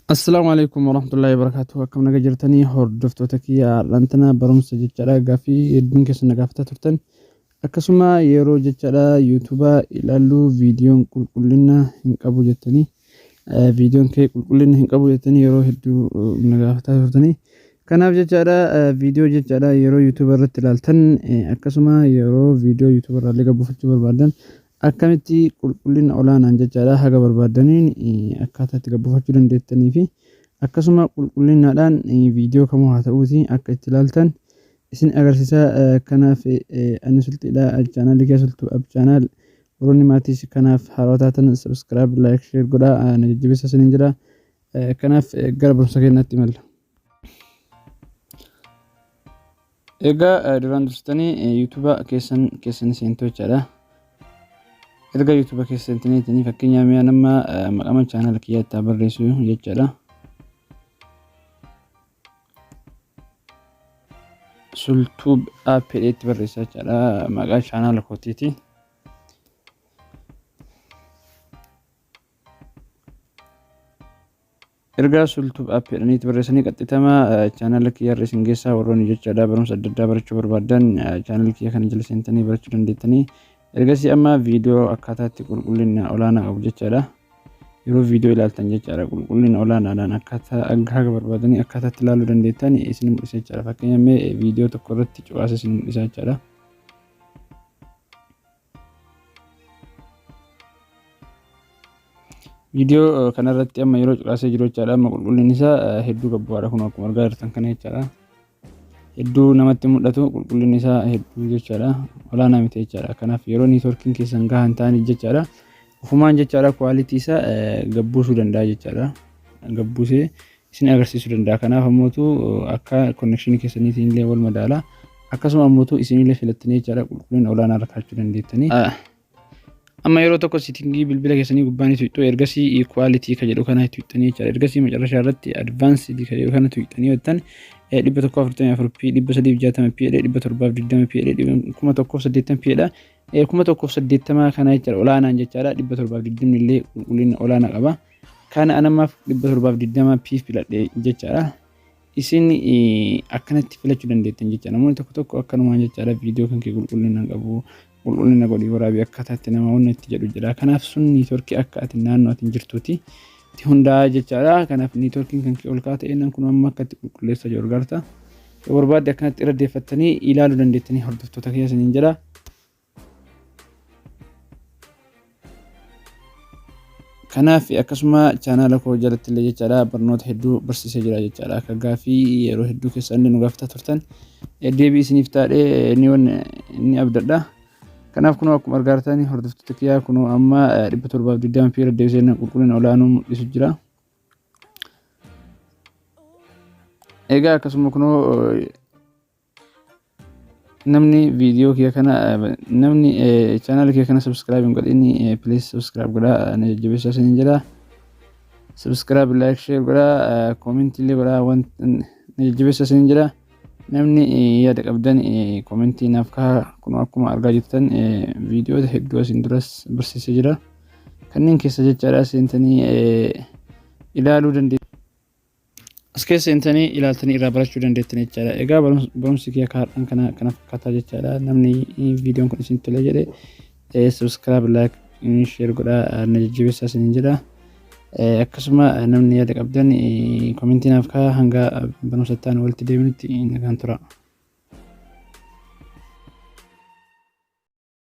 Assalaamu alaikum warahmatullahi wabarakatuh. Akkam naga jirtanii hordoftoota kiyya har'aan tana barumsa jechaadha gaaffii hedduun keessan na gaafataa turtan. Akkasuma yeroo jechaadha yuutuuba ilaallu viidiyoon qulqullina hin qabu jettanii viidiyoon kee qulqullina hin qabu jettanii yeroo hedduu na gaafataa turtanii. Kanaaf jechaadha viidiyoo jechaadha yeroo yuutuuba irratti ilaaltan akkasuma yeroo viidiyoo yuutuuba irraa illee gabbifachuu barbaadan Akkamitti qulqullina olaanaan jechaadha haga barbaaddaniin akkaataa itti gabbifachuu dandeettanii fi akkasuma qulqullinaadhaan viidiyoo kamuu haa ta'uuti akka itti ilaaltan isin agarsiisa. Kanaaf ani sulxiidha chaanaalii kee sultuu ab chaanaal warroonni maatii kanaaf haarawaa taatan subscribe like share godhaa na jajjabeessaa isiniin jedha. Kanaaf gara barumsa keenyaatti imalla. Egaa duraan dursitanii yuutuuba keessan keessanii seentu jechaadha. Erga yuutuuba keessa seentanii fakkeenyaaf mi'a nama maqama chaanala kiyyaa itti barreessu jechaadha. Sultuub app jedhee itti barreessa jechaadha maqaa chaanala kootiiti. Ergaa Sultub App jedhaniitti barreessanii qaxxitama chaanala kiyya irra isin geessaa warroonni jechaadha barumsa adda addaa barachuu barbaadan chaanala kiyya kana jala seentanii barachuu dandeettanii. Ergasii amma viidiyoo akkaataa itti qulqullina olaanaa qabu jechaadha. Yeroo viidiyoo ilaaltan jechaadha qulqullina olaanaadhaan akkaataa haga barbaadanii akkaataa itti ilaaluu dandeettan isin mul'isa jechaadha. Fakkeenyaaf mee viidiyoo tokko irratti cuqaasa isin mul'isa jechaadha. Viidiyoo kanarratti amma yeroo cuqaasee jiru jechaadha. Amma qulqullinni isaa hedduu gad bu'aadha kun akkuma argaa jirtan kana jechaadha. Hedduu namatti mul'atu qulqullinni isaa hedduu jechaadha. Olaanaa miti jechaadha. Kanaaf yeroo niitoorkiin keessan gahaa hin taane jechaadha. Ofumaan jechaadha kwaalitii isaa gad buusuu danda'a jechaadha. Gad buusee isin agarsiisuu danda'a. Kanaaf ammootu akka konnekshinii keessaniitiin illee wal madaala. Akkasuma ammootu isinillee filattanii jechaadha qulqullina olaanaa irra kaachuu dandeettanii. Amma yeroo tokko siitingii bilbila keessanii gubbaa ni tuqxu ergasii quality ka jedhu kana tuqxanii jechaadha. Ergasii macarrashaa irratti advanced ka jedhu kana tuqxanii jettan 144p 360p 720p 1080p dha. 1080 kana jechaadha olaanaan jechaadha 720 illee qulqullina olaanaa qaba. Kana anamaaf 720 p filadhe jechaadha. Isin akkanatti filachuu dandeettan jecha namoonni tokko tokko akkanumaan jechaadha viidiyoo kan kee qulqullina hin qabu qulqullina godhii waraabii akkaataa itti nama wanna itti jedhu jira. Kanaaf sun niitoorkii akka ati naannoo ati jirtuuti itti hundaa'a jechaadha. Kanaaf niitoorkiin kan kee ol ka'aa ta'e kun amma akka itti qulqulleessa jiru argarta. Yoo barbaadde akkanatti irra deeffattanii ilaaluu dandeettanii hordoftoota keessaniin jedha. Kanaaf akkasuma chaanaala koo jalatti illee jechaadha barnoota hedduu barsiisee jira jechaadha. Akka gaaffii yeroo hedduu keessa illee nu gaafataa turtan deebii isiniif taadhee ni ni abdadha. Kanaaf kunoo akkuma argaa jirtan hordoftoota kiyyaa kunoo amma 720 p irra deebisee qulqullina olaanuu mul'isu jira. Egaa akkasuma kunoo Namni viidiyoo kiyya kana namni chaanaala kiyya kana subscribe hin godhin please subscribe godhaa na jajjabeessaa isiniin jedha. Subscribe like share godhaa comment illee godhaa waan na jajjabeessaa isiniin jedha. Namni yaada qabdan commentii naaf kahaa kun akkuma argaa jirtan viidiyoota hedduu asiin duras barsiisee jira. Kanneen keessa jechaadha seentanii ilaaluu dandeessu. As keessa seentanii ilaaltanii irraa barachuu dandeettan jechaadha. Egaa barumsi kiyya kaadhaan kana kana fakkaataa jechaadha. Namni viidiyoon kun isin tole jedhe subscribe like share godhaa na jajjabeessaa isiniin jedha. Akkasuma namni yaada qabdan komentii naaf kaa'aa hanga barumsa itti aanu walitti deebinutti nagaan tura.